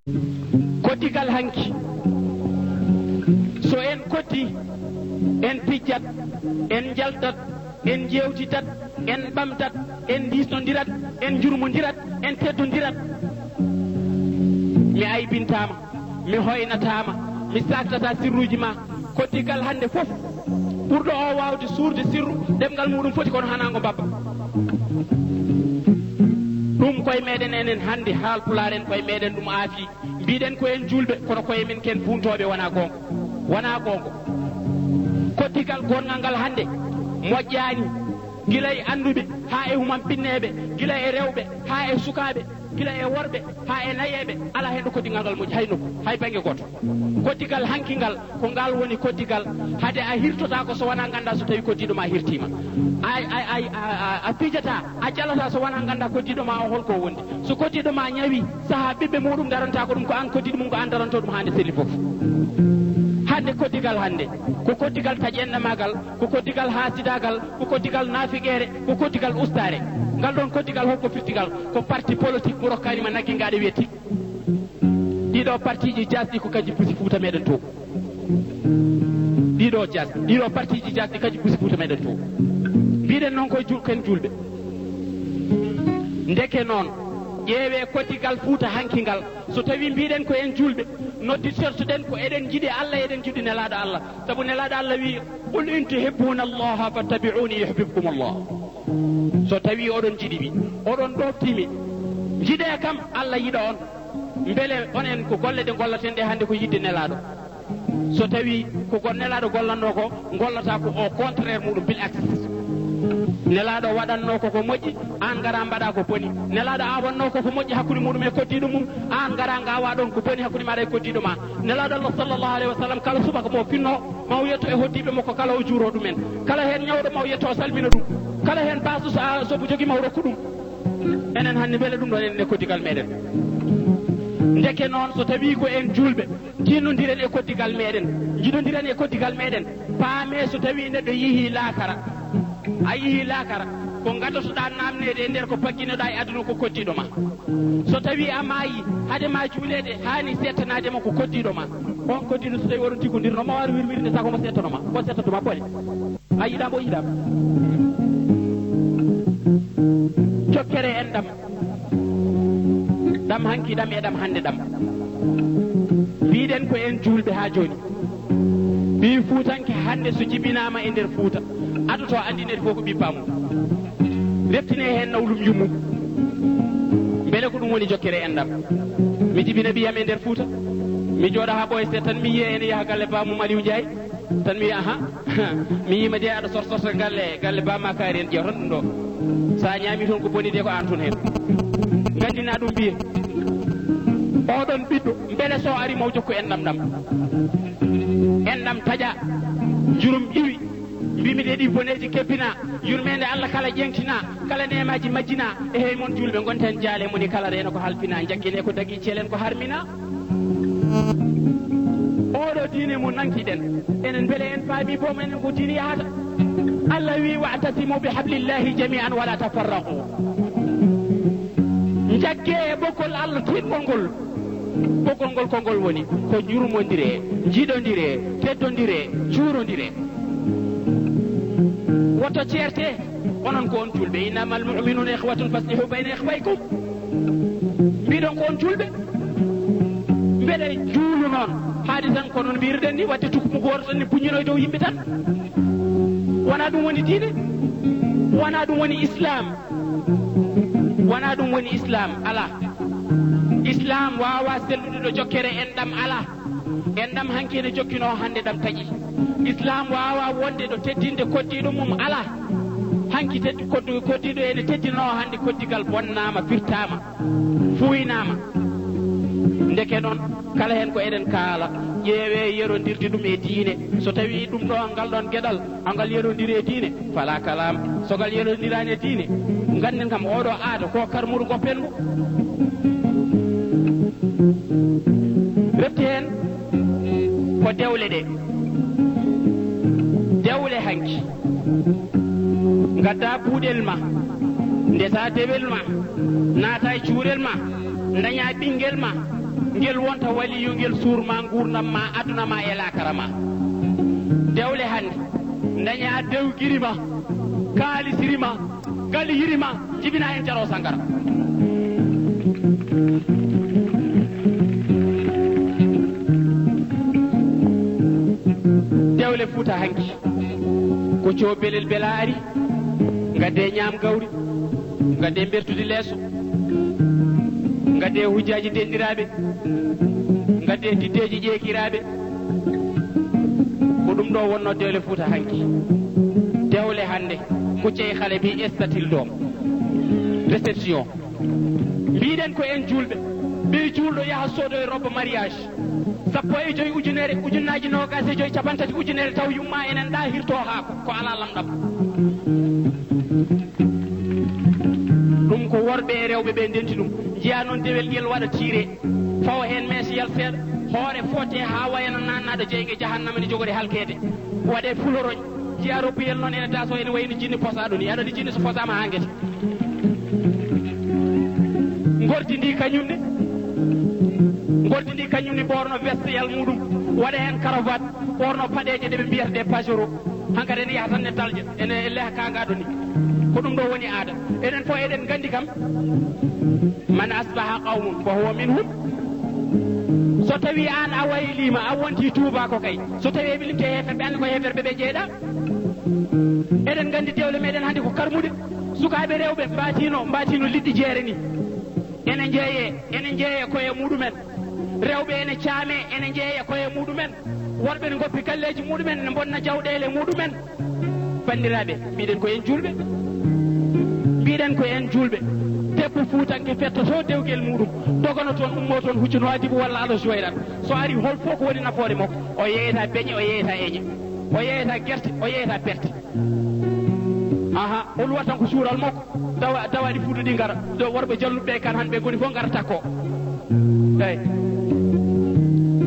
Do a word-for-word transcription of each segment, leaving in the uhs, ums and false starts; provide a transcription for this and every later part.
Koddigal hanki, so en koddii, en pijjat, en njaltat, en njeewtitat, en ɓamtat, en ndiisnondirat, en njurmondirat, en teddondirat. Mi aybintaama, mi hoynataama, mi saaktataa sirruuji maa. Koddigal hannde fof, ɓurɗo o waawde suurde sirru, ɗemngal muuɗum foti kono hanaango mbabba. Ɗum koye meɗen enen hannde, Haalpulaar en, koye meɗen ɗum aafii. Mbiɗen ko en juulɓe, kono koye men ken buuntooɓe, wonaa goonga. Wonaa goonga. Koddigal gonngal ngal hannde moƴƴaani, gila e annduɓe haa e human pinneeɓe, gila e rewɓe haa e sukaaɓe, gila e worɓe haa e nayeeɓe, alaa heen ɗo koddigal ngal moƴƴi hay nokku, hay bannge gooto. Koddigal hanki ngal, ko ngal woni koddigal. Hade a hirtotaako so wonaa nganndaa so tawii koddiiɗo ma hirtiima. A, a, a, a, a, a pijataa, a jalataa so wonaa nganndaa koddiiɗo ma o holko o wondi. So koddiiɗo ma ñawi, sahaa ɓiɓɓe muuɗum daranta ko ɗum, ko aan koddiiɗo mum, ko aan daranto ɗum haa nde selli fof. Hannde koddigal hannde, ko koddigal taƴenɗamaagal, ko koddigal haasidaagal, ko koddigal naafiqeere, ko koddigal ustaare. Ngal ɗoon koddigal, holko firti ngal? Ko parti politique mo rokkaani ma nagge ngaaɗe wiyetee. Ɗiɗo partiiji jaasɗi ko kañji pusi Fuuta meɗen to. Ɗiɗo jaasɗi, ɗiɗo partiiji jaasɗi kañji pusi Fuuta meɗen to. Mbiɗen noon koye jul-, ken juulɓe. Ndeke noon, ƴeewee koddigal Fuuta hanki ngal. So tawii mbiɗen ko en juulɓe, noddirtortoɗen ko eɗen njiɗi Allah, eɗen njiɗi Nelaaɗo Allah. Sabu Nelaaɗo Allah wii, "Qul in tuhibbuna Allaha fattabi'uni yuhbibkum Allah." So tawii oɗon njiɗi mi, oɗon ɗofti mi, njiɗee kam, Allah yiɗa on. Mbele onen ko golle ɗe ngollaten ɗe hannde ko yiɗde Nelaaɗo? So tawii ko gon Nelaaɗo gollanno ko, ngollata ko au contraire muuɗum, bil aksi. Nelaaɗo waɗanno ko ko moƴƴi, aan ngara mbaɗa ko boni. Nelaaɗo awanno ko ko moƴƴi hakkunde muuɗum e koddiiɗo mum, aan ngara ngawa ɗon ko boni hakkunde maaɗa e koddiiɗo ma. Nelaaɗo Allah sallallahu alayhi wa sallam, kala subaka mo finno, ma o yetto e hoddiiɓe makko kala, o juuro ɗumen. Kala heen ñawɗo, ma o yetto o salmina ɗum. Kala heen baasɗo, so a, so mo jogii, ma o rokku ɗum. Enen hannde, mbele ɗum ɗon enen e koddigal meɗen? Ndeke noon, so tawii ko en juulɓe, tiinnondiren e koddigal meɗen, njiɗondiren e koddigal meɗen, paamee so tawii neɗɗo yehii laakara, a yehii laakara, ko ngadotoɗaa naamneede e nder, ko pagginoɗaa e aduna, ko koddiiɗo ma. So tawii a maayii, hade ma juuleede, haani seettanaade ma ko koddiiɗo ma. On koddiiɗo, so tawii oɗon tiggondirno, ma waawi wirwirde, sago mo seettanoo ma, ko seettanto ma bone. A yiɗaama, o yiɗaama. Jokkere enɗam. Ɗam hanki ɗam e ɗam hannde ɗam. Mbiɗen ko en juulɓe haa jooni. Ɓii Fuutanke hannde so jibinaama e nder Fuuta, adoto anndinede fof ko ɓii paamum. Reftinee heen nawlum yummum. Mbele ko ɗum woni jokkere enɗam? Mi jibina ɓiyam e nder Fuuta. Mi jooɗa haa ɓooya seeɗa tan, mi yiya ene yaha galle paamum Aliou Ndiaye. Tan mi wiya, "Aha, mi yiima de aɗa sor-, sorta galle, galle Bamma Kaari en, ƴeew tan ɗum ɗo. So a ñaami toon ko boni de, ko aan toon heen." Nganndina ɗum mbiye, "Oɗon ɓiɗɗo, mbele so ari mo jokku enɗam ɗam?" Enɗam taƴa, jurum iwi. Mbimi de ɗi boneeji kebbina, yurmeende Allah kala ƴeŋtina, kala neemaaji majjina. E hey mon juulɓe, ngonten jaale moni kala reena ko halfina, njaggine ko dagi, celen ko harmina. Oɗo diine mo nankiɗen, enen mbele en paami boom enen ko diine yahata? Allah wi, "Wa'tasimu bi hablillahi jami'an wala tafarraqu." Njagge e ɓoggol Allah tiiɗngol ngol. Ɓoggol ngol ko ngol woni, ko njurmondiree, njiɗondiree, teddondiree, juurondiree. Woto ceerte, onon ko on juulɓe. "Innamal mu'minuna ikhwatun faslihu bayna ikhwaykum." Mbiɗon ko on juulɓe. Mbeɗe juulu noon. Haadi tan ko noon mbiyruɗen ni, waɗde tukku mo gooto tan ne buññino e dow yimɓe tan. Wonaa ɗum woni diine. Wonaa ɗum woni Islaam. Wonaa ɗum woni Islaam. Alaa. Islaam waawaa sellude ɗo jokkere enɗam alaa. Enɗam hanki ene jokkinoo hannde ɗam taƴi. Islaam waawaa wonde ɗo teddinde koddiiɗo mum alaa. Hanki teddi-, koddu-, koddiiɗo ene teddinoo hannde koddigal bonnaama, firtaama, fuuynaama. Ndeke noon, kala heen ko eɗen kaala, ƴeewee yerondirde ɗum e diine. So tawii ɗum ɗo, ngal ɗoon geɗal, angal yerondiri e diine, fala kalam. So ngal yerondiraani e diine, ngannden kam, oɗo aada ko karmuru, goppen mo. Refti heen ko dewle ɗe. Dewle hanki. Ngadda buuɗel ma, ndesa dewel ma, naata e cuurel ma, ndaña ɓinngel ma, Ngel wonta waliyu, ngel suurma nguurndam ma, aduna ma e laakara ma. Dewle hannde, ndaña dewgiri ma, kaalisiri ma, galiyiri ma, jibina heen Jaro Sangara. Dewle Fuuta hanki, ko coobelel bela ari, ngadde ñaam gawri, ngadde mbertudi leeso, ngadde hujjaaji denɗiraaɓe, ngadde diddeeji ƴeekiraaɓe. Ko ɗum ɗo wonno dewle Fuuta hanki. Dewle hannde, ko cey xale bi estatil doom. Réception. Mbiɗen ko en juulɓe. Ɓii juulɗo yaha soodoye robe mariage. Sappo e joy ujunere, ujunnaaji noogaas e joy, cappanɗe tati ujunere, taw yumma enen ɗa hirto haako, ko ala lamɗam. Ɗum ko worɓe e rewɓe ɓe ndenti ɗum. Njiya noon dewel ngel waɗa tiire, fawa heen meesiyal seeɗa, hoore foote haa wayano naannaɗo jeyge jahannama ne jogori halkeede. Waɗe fuloroñ, njiya robbuyel noon ene daso ene wayno jinni posaaɗo ni. Aɗa ni jinni so posaama haa ngete. Ngordi ndi kañum ne, ngordi ndi kañum ne ɓorno vesteyal muɗum, waɗa heen cravate, ɓorno paɗeeje ɗe ɓe mbiyata ɗe pajero. Hankadi ene yaha tan ne talja, ene leha kagaɗo ni. Ko ɗum ɗo woni aada. Enen fof eɗen nganndi kam, man asbaha qawmun fa huwa minhum. So tawi aan a waylima, a wonti tuubako kay. So tawi eɓe limte heeferɓe, anndi ko heeferɓe ɓe jeyɗa. Eɗen nganndi dewle meɗen hannde ko karmuɗe. Sukaaɓe rewɓe mbatino, mbatino liɗɗi jeere ni. Ene njeeye, ene njeeye koye muɗumen. Rewɓe ene caame, ene njeeye koye muɗumen. Worɓe ne ngoppi galleeji muɗumen, ne mbonna jawɗeele muɗumen. Banndiraaɓe, mbiɗen ko en juulɓe. Mbiɗen ko en juulɓe. Debbo fuutanke fettoto dewgel muɗum, dogano toon, ummo toon, huccu no adibu walla alo joyran. So ari, hol fof ko woni nafoore makko? O yeeyata beñe, o yeeyata eñe. O yeeyata gerte, o yeeyata perte. Aha, o luwa tan ko suural makko, tawa, tawa ɗi fuɗɗo ɗi ngara. Ɗo worɓe jalluɓe ɓe kan han ɓe ngoni fof ngara takko. Eyi.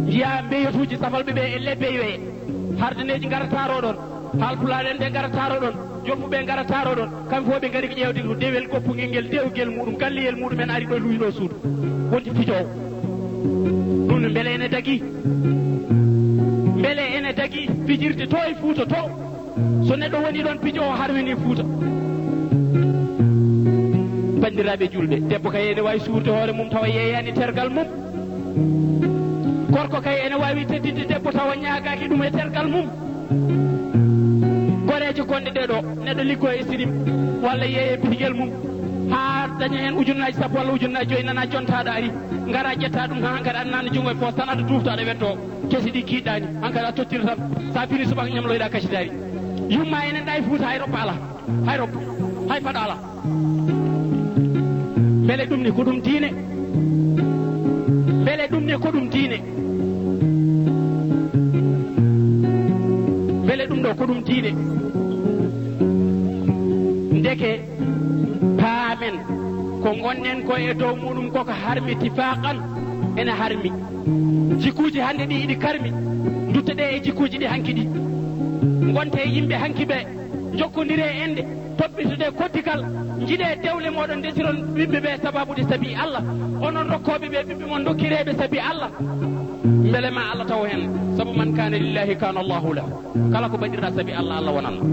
Njiya mbeyotuuji safalɓe ɓe e lebbe yoye. Hardineeji ngara taaro ɗon. Haalpulaar en ɓe ngara taaro ɗon. Jommuɓe ngara taaro ɗon. Kamɓe fof ɓe ngari ko ƴeewde ko dewel goppungel ngel, dewgel muɗum, galleyel muɗum en ari ɗo luwi ɗo suudu. Wonti fijoowo. Ɗum no mbele ene dagi? Mbele ene dagi fijirde to e Fuuta to? So neɗɗo woni ɗon pijo o harmini Fuuta. Banndiraaɓe juulɓe, debbo kay ene waawi suurde hoore mum tawa yeeyaani tergal mum. Gorko kay ene waawi teddinde debbo tawa ñaagaaki ɗum e tergal mum. Goreeje gonɗe ɗe ɗo, neɗɗo liggo e sirim walla yeeye bitigel mum haa daña heen ujunnaaji sappo walla ujunnaaji joyi, nana jontaaɗo ari, ngara ƴetta ɗum haa hankadi aɗa naatna junngo e poos tan aɗa duufta aɗa weddoo. Kesi ɗi kiiɗɗaani, hankadi a tottir tan, so a fini subaka ñamloyɗa kasitaari. Yumma enen ɗa e Fuuta hay roppa alaa, hay roppa, hay faɗa alaa. Mbele ɗum ni ko ɗum diine? Mbele ɗum ni ko ɗum diine? Mbele ɗum ɗo ko ɗum diine? Ndeke paamen ko ngonɗen ko e dow muɗum koko harmi tifaqan, ene harmi. Jikkuuji hannde ɗi iɗi karmi, ndutte ɗe e jikkuuji ɗi hanki ɗi. Ngonte e yimɓe hanki ɓe, njokkondire e enɗe, toppitode koddigal, njiɗe dewle moɗon, ndesiron ɓiɓɓe ɓe sababude sabi Allah, onon rokkooɓe ɓe ɓiɓɓe mon dokkireɓe sabi Allah. Mbele ma Allah taw heen, sabu man kana lillahi kana Allahu lahu. Kala ko mbaɗirɗa sabi Allah, Allah wonan ma.